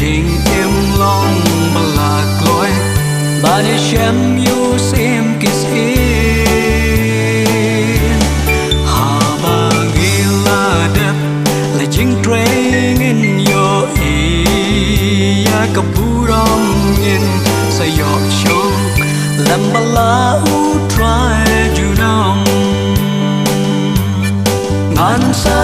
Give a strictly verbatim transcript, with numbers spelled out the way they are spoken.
Jingim long ba la kloi, ba ïashem ïa u syiem ki syiem. Haba ngi la dep la jingtrei, ngin ïohi ïa ka burom, ngin sa ïoh shong lem bad la u Trai junom. Ngan sa